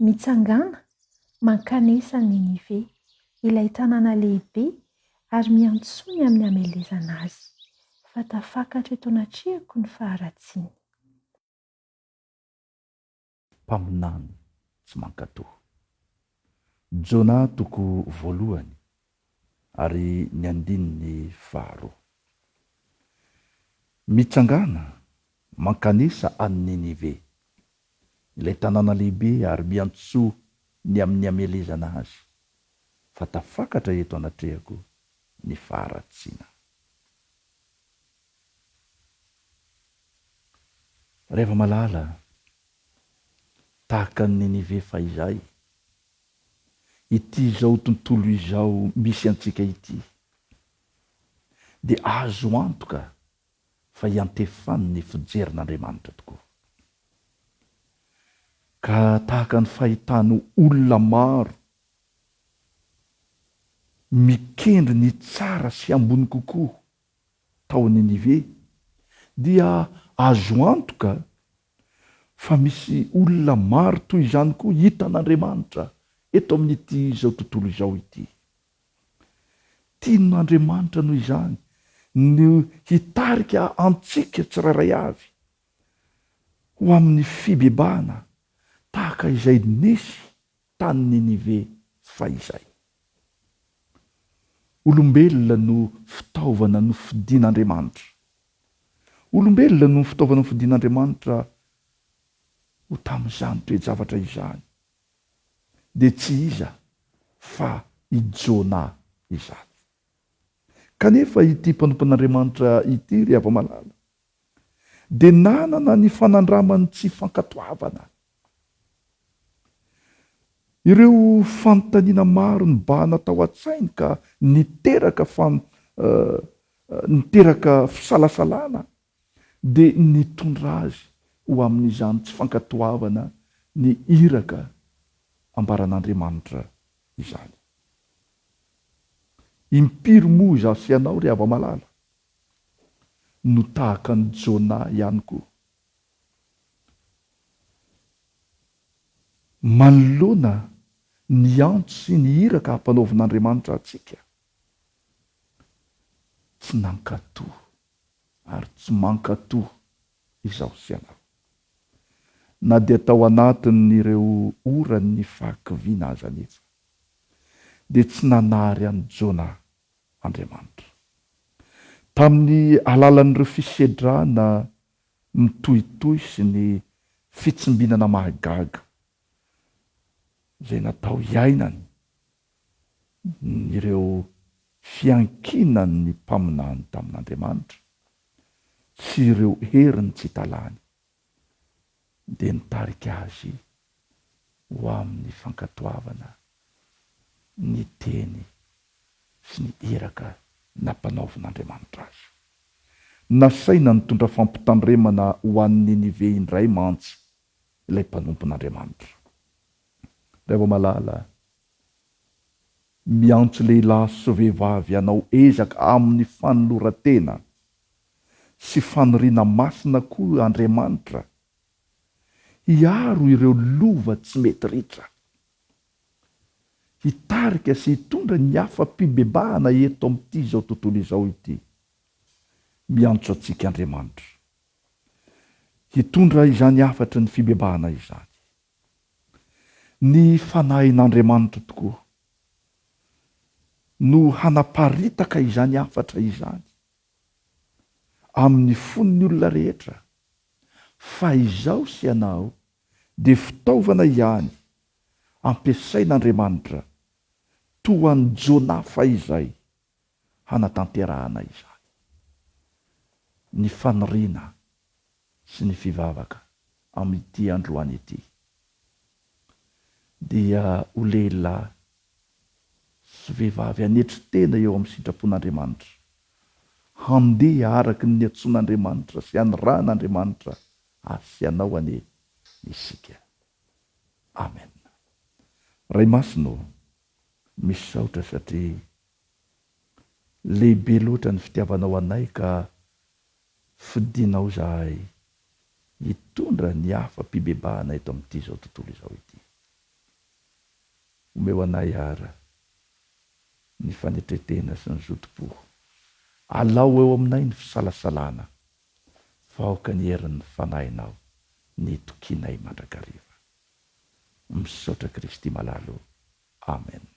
Mitsangàna, mankanesa any Ninive, ilay tanàna lehibe, ary miantsoa ny amin'ny hamelezana azy, fa tafakatra eto anatrehako ny faharatsiany. Mpaminany tsy mankatò. Jona toko voalohany ary ny andininy faharoa. Mitsangàna, mankanesa any Ninive, ilay tanàna lehibe ary miantsoa ny amin'ny hamelezana azy, fa tafakatra eto anatrehako ny faharatsiana. Reva malala, tahaka an'i Ninive fahizay, ity izao tontolo izao misy antsika ity, dia azo antoka fa iantefan'ny fijerin'Andriamanitra tokoa. Ka tahaka ny fahitany olona maro mikendry ny tsara sy ambony kokoa tao Ninive, dia azo antoka fa misy olona maro toy izany koa hitan'Andriamanitra eto amin'ity izao tontolo izao ity. Tian'Andriamanitra noho izany ny hitarika antsika tsirairay avy ho amin'ny fibebahana tahaka izay nisy tany Ninive fahizay. Olombelona no fitaovana nofidin'Andriamanitra. Olombelona no fitaovana nofidin'Andriamanitra ho tamin'izany toe-javatra izany. Dia tsy iza fa i Jona izany. Kanefa ity mpanompon'Andriamanitra ity, ry hava-malala, dia nanana ny fanandraman'ny tsy fankatoavana. Ireo fanontaniana maro nibahana tao an-tsainy ka niteraka fan niteraka fisalasalana dia nitondra azy ho amin'izany tsy fankatoavana ny iraka ambaran'Andriamanitra izany. Impiry moa izaho sy ianao ry hava-malala no tahaka an'i Jona ihany koa. Manoloana ny antso sy ny iraka ampanaovin'Andriamanitra antsika, tsy nankatò ary tsy mankatò izaho sy ianao. Na dia tao anatin'ireo oran'ny fahakiviana aza anefa, dia tsy nanary an'i Jona Andriamanitra. Tamin'ny alalan'ireo fisedrana mitohitohy sy ny fitsimbinana mahagaga izay natao hiainany ireo fiankinan'ny mpaminany tamin'Andriamanitra sy ireo heriny tsy hita lany dia nitarika azy ho amin'ny fankatoavana ny teny sy ny iraka nampanaovin'Andriamanitra azy. Nasaina nitondra fampitandremana ho an'i Ninive indray mantsy ilay mpanompon'Andriamanitra. Ry hava-malala, miantso lehilahy sy vehivavy hanao ezaka amin'ny fanoloran-tena sy faniriana masina koa Andriamanitra hiaro ireo lova tsy mety ritra. Hitarika sy hitondra ny hafa-pibebahana eto amin'ity izao tontolo izao ity. Miantso antsika Andriamanitra hitondra izany hafatry ny fibebahana izany. Ny Fanahin'Andriamanitra tokoa no hanaparitaka izany hafatra izany amin'ny fon'ny olona rehetra fa izaho sy ianao dia fitaovana ihany ampiasain'Andriamanitra toa an'i Jona fahizay hanatanterahana izany. Ny faniriana sy ny fivavaka amin'ity androany ity dia ho lehilahy sy vehivavy hanetry tena eo amin'ny sitrapon'Andriamanitra, handeha araka ny niantsoan'Andriamanitra sy hanirahan'Andriamanitra ahy sy anao anie isika. Amen. Ray Masina ô, misaotra satria lehibe loatra ny fitiavanao anay ka fidinao izahay hitondra ny hafa-pibebahana eto amin'ity izao tontolo izao ity. Omeo anay ara ny fanetretena sy ny zotom-po. Alao eo aminay ny fisalasalana, fa aoka ny herin'ny Fanahinao ny hitokianay mandrakariva. Misaotra Kristy malala o. Amen.